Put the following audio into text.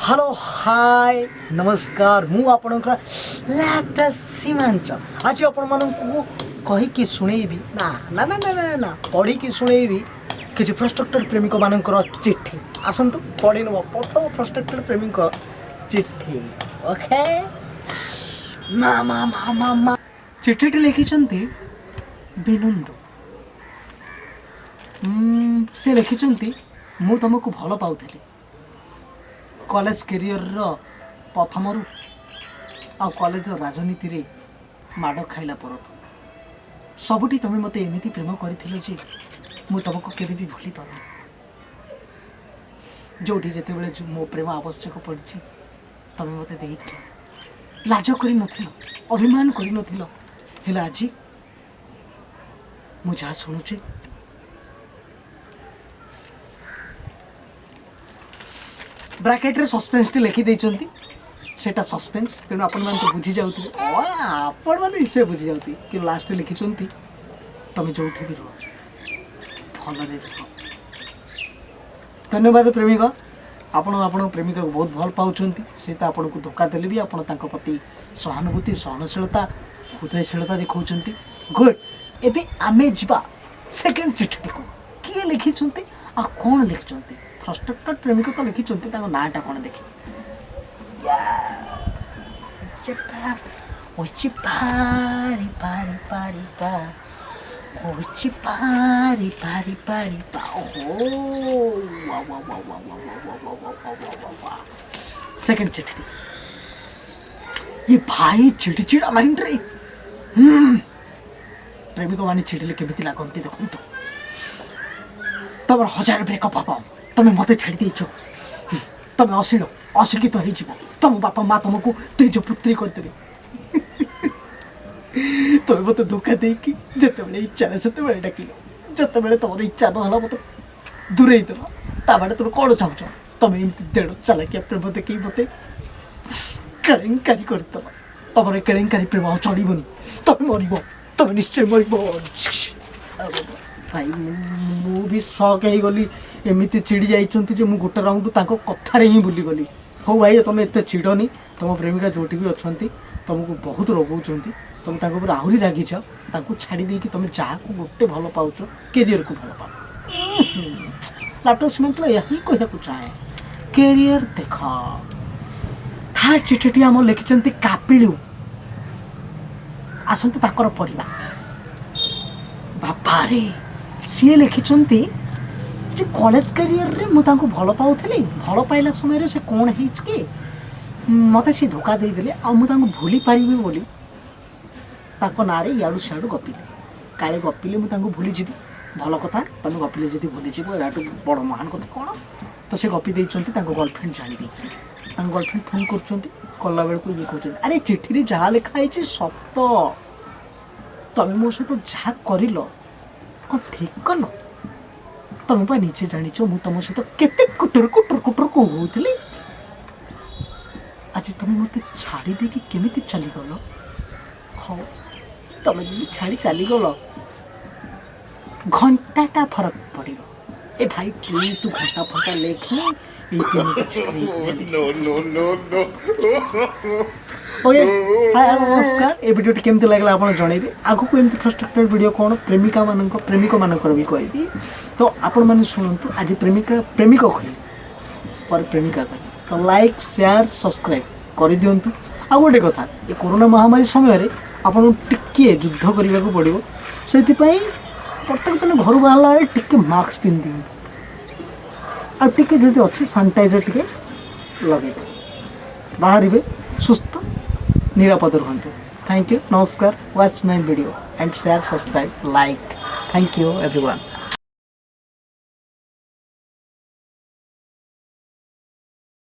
Hello, ହାଏ, ନମସ୍କାର। ମୁଁ ଆପଣଙ୍କର ଲ୍ୟାପଟପ୍ ସୀମାଞ୍ଚଳ। ଆଜି ଆପଣମାନଙ୍କୁ କହିକି ଶୁଣେଇବି, ନା ନା ନା ନା ନା ନା, ପଢ଼ିକି ଶୁଣେଇବି କିଛି ଫ୍ରଷ୍ଟ୍ରେଟେଡ୍ ପ୍ରେମିକମାନଙ୍କର ଚିଠି। ଆସନ୍ତୁ ପଢ଼ି ନେବ ପ୍ରଥମ ଫ୍ରଷ୍ଟ୍ରେଟେଡ୍ ପ୍ରେମିକ ଚିଠି। ଓକେ, ମା ମା ମା ମା ମା। ଚିଠିଟି ଲେଖିଛନ୍ତି ବିନନ୍ଦ। ସେ ଲେଖିଛନ୍ତି, ମୁଁ ତୁମକୁ ଭଲ ପାଉଥିଲି କଲେଜ କ୍ୟାରିୟରର ପ୍ରଥମରୁ ଆଉ କଲେଜର ରାଜନୀତିରେ ମାଡ଼ ଖାଇଲା ପରଠୁ। ସବୁଠି ତୁମେ ମୋତେ ଏମିତି ପ୍ରେମ କରିଥିଲ ଯେ ମୁଁ ତୁମକୁ କେବେ ବି ଭୁଲି ପାରୁନି। ଯେଉଁଠି ଯେତେବେଳେ ମୋ ପ୍ରେମ ଆବଶ୍ୟକ ପଡ଼ିଛି, ତୁମେ ମୋତେ ଦେଇଥିଲ, ଲାଜ କରିନଥିଲ, ଅଭିମାନ କରିନଥିଲ। ହେଲେ ଆଜି ମୁଁ ଯାହା ଶୁଣୁଛି, ବ୍ରାକେଟ୍ରେ ସସ୍ପେନ୍ସଟି ଲେଖିଦେଇଛନ୍ତି। ସେଇଟା ସସ୍ପେନ୍ସ, ତେଣୁ ଆପଣମାନେ ତ ବୁଝି ଯାଉଥିବେ। ଆପଣମାନେ ନିଶ୍ଚୟ ବୁଝି ଯାଉଥିବେ। କିନ୍ତୁ ଲାଷ୍ଟରେ ଲେଖିଛନ୍ତି, ତମେ ଯେଉଁଠି ବି ରୁହ, ଭଲରେ ରୁହ। ଧନ୍ୟବାଦ ପ୍ରେମିକ। ଆପଣ ଆପଣଙ୍କ ପ୍ରେମିକାକୁ ବହୁତ ଭଲ ପାଉଛନ୍ତି। ସେ ତ ଆପଣଙ୍କୁ ଧୋକା ଦେଲେ ବି ଆପଣ ତାଙ୍କ ପ୍ରତି ସହାନୁଭୂତି, ସହନଶୀଳତା, ହୃଦୟଶୀଳତା ଦେଖାଉଛନ୍ତି। ଗୁଡ୍। ଏବେ ଆମେ ଯିବା ସେକେଣ୍ଡ ଚିଠିଟିକୁ। କିଏ ଲେଖିଛନ୍ତି ଆଉ କ'ଣ ଲେଖିଛନ୍ତି? ଫ୍ରଷ୍ଟ୍ରେଟେଡ୍ ପ୍ରେମିକ ତ ଲେଖିଛନ୍ତି, ତାଙ୍କ ନାଁଟା କ'ଣ ଦେଖି ପାରି ପାରି ପାରି ପା ହେଉଛି ପାରି ପାରି ପାରି ପା। ଓହୋ, ସେକେଣ୍ଡ ଚିଠିଟି। ଇଏ ଭାଇ ଚିଡ଼ିଚିଡ଼ା ମାଇଣ୍ଡରେ। ପ୍ରେମିକମାନେ ଚିଡ଼ିଲେ କେମିତି ଲାଗନ୍ତି ଦେଖନ୍ତୁ। ତମର ହଜାରେ ବ୍ରେକଅପ୍ ହବ, ତମେ ମୋତେ ଛାଡ଼ି ଦେଇଛ। ତମେ ଅଶ୍ଳୀଳ, ଅଶିକ୍ଷିତ ହେଇଯିବ, ତମ ବାପା ମା ତମକୁ ତେଜପୁତ୍ରୀ କରିଦେବେ। ତମେ ମୋତେ ଧୋକା ଦେଇକି ଯେତେବେଳେ ଇଚ୍ଛା ହେଲା ସେତେବେଳେ ଡାକିଲ, ଯେତେବେଳେ ତମର ଇଚ୍ଛା ନହେଲା ମୋତେ ଦୂରେଇ ଦେଲ। ତା ମାନେ ତମେ କ'ଣ ଚାହୁଁଛ? ତମେ ଏମିତି ଦେଢ଼ ଚାଲାକିଆ ପ୍ରେମ ଦେଖେଇ ମୋତେ କେଳେଙ୍କାରୀ କରିଦେଲ। ତମର ଏ କେଳେଙ୍କାରୀ ପ୍ରେମ ଆଉ ଚଳିବନି। ତମେ ମରିବ, ତମେ ନିଶ୍ଚୟ ମରିବ। ଭାଇ, ମୁଁ ବି ସକ୍ ହେଇଗଲି। ଏମିତି ଚିଡ଼ି ଯାଇଛନ୍ତି ଯେ ମୁଁ ଗୋଟେ ରାଉଣ୍ଡ ତାଙ୍କ କଥାରେ ହିଁ ଭୁଲିଗଲି। ହଉ ଭାଇ, ତମେ ଏତେ ଚିଡ଼ନି। ତମ ପ୍ରେମିକା ଯେଉଁଠି ବି ଅଛନ୍ତି, ତମକୁ ବହୁତ ରଗଉଛନ୍ତି। ତମେ ତାଙ୍କ ଉପରେ ଆହୁରି ରାଗିଛ। ତାଙ୍କୁ ଛାଡ଼ି ଦେଇକି ତମେ ଯାହାକୁ ଗୋଟେ ଭଲ ପାଉଛ, କ୍ୟାରିୟରକୁ ଭଲ ପାଅ। ଲାପଟପ୍ ସୀମାଞ୍ଚଳ ଏହା ହିଁ କହିବାକୁ ଚାହେଁ, କ୍ୟାରିୟର ଦେଖ। ଥାର୍ଡ଼ ଚିଠିଟି ଆମର ଲେଖିଛନ୍ତି କାପିଳୁ। ଆସନ୍ତୁ ତାଙ୍କର ପଢ଼ିବା। ବାବାରେ, ସିଏ ଲେଖିଛନ୍ତି ଯେ କଲେଜ କ୍ୟାରିୟରରେ ମୁଁ ତାଙ୍କୁ ଭଲ ପାଉଥିଲି। ଭଲ ପାଇଲା ସମୟରେ ସେ କ'ଣ ହେଇଛି କି ମୋତେ ସେ ଧୋକା ଦେଇଦେଲେ ଆଉ ମୁଁ ତାଙ୍କୁ ଭୁଲି ପାରିବି ବୋଲି ତାଙ୍କ ନାଁରେ ଇଆଡ଼ୁ ସିଆଡ଼ୁ ଗପିଲି। କାଳେ ଗପିଲେ ମୁଁ ତାଙ୍କୁ ଭୁଲିଯିବି। ଭଲ କଥା, ତମେ ଗପିଲେ ଯଦି ଭୁଲିଯିବ, ଏହାଠୁ ବଡ଼ ମହାନ କଥା କ'ଣ? ତ ସେ ଗପି ଦେଇଛନ୍ତି, ତାଙ୍କ ଗର୍ଲଫ୍ରେଣ୍ଡ ଜାଣି ଦେଇଛନ୍ତି। ତାଙ୍କ ଗର୍ଲଫ୍ରେଣ୍ଡ ଫୋନ୍ କରୁଛନ୍ତି। କଲା ବେଳକୁ ଇଏ କହୁଛନ୍ତି, ଆରେ ଚିଠିରେ ଯାହା ଲେଖା ହେଇଛି ସତ। ତମେ ମୋ ସହିତ ଯାହା କରିଲ କ'ଣ ଠିକ୍ କଲ? ତମେ ପା ନିଜେ ଜାଣିଛ ମୁଁ ତମ ସହିତ କେତେ କୁଟୁର କୁଟୁର କୁଟୁର କହୁଥିଲି। ଆଜି ତମେ ମୋତେ ଛାଡ଼ି ଦେଇକି କେମିତି ଚାଲିଗଲ? ହଉ, ତମେ ଯଦି ଛାଡ଼ି ଚାଲିଗଲ, ଘଣ୍ଟାଟା ଫରକ ପଡ଼ିବ। ଏ ଭାଇ, ତୁ ଘଣ୍ଟା ଫଣ୍ଟା ଲେଖନି। ଏଇ ତିନୋଟି ଚିଠିରେ। No, no, no, no. Okay, high, hello, ନମସ୍କାର। ଏ ଭିଡ଼ିଓଟି କେମିତି ଲାଗିଲା ଆପଣ ଜଣେଇବେ। ଆଗକୁ ଏମିତି ଫ୍ରଷ୍ଟ୍ରେଟେଡ୍ ଭିଡ଼ିଓ କ'ଣ ପ୍ରେମିକାମାନଙ୍କ, ପ୍ରେମିକମାନଙ୍କର ବି କହିବି। ତ ଆପଣମାନେ ଶୁଣନ୍ତୁ। ଆଜି ପ୍ରେମିକା, ପ୍ରେମିକ କହିବି, ପରେ ପ୍ରେମିକା କହିବି। ତ ଲାଇକ୍, ସେୟାର, ସବସ୍କ୍ରାଇବ୍ କରିଦିଅନ୍ତୁ। ଆଉ ଗୋଟେ କଥା, ଏ କରୋନା ମହାମାରୀ ସମୟରେ ଆପଣଙ୍କୁ ଟିକିଏ ଯୁଦ୍ଧ କରିବାକୁ ପଡ଼ିବ। ସେଥିପାଇଁ ପ୍ରତ୍ୟେକ ଦିନ ଘରୁ ବାହାରିଲା ବେଳେ ଟିକେ ମାସ୍କ ପିନ୍ଧି ଦିଅନ୍ତୁ ଆଉ ଟିକେ ଯଦି ଅଛି ସାନିଟାଇଜର୍ ଟିକେ ଲଗେଇଦେବେ। ବାହାରିବେ, ସୁସ୍ଥ ନିରାପଦ ରୁହନ୍ତୁ। Thank you, ନମସ୍କାର। Watch my video and share, subscribe, like. Thank you everyone.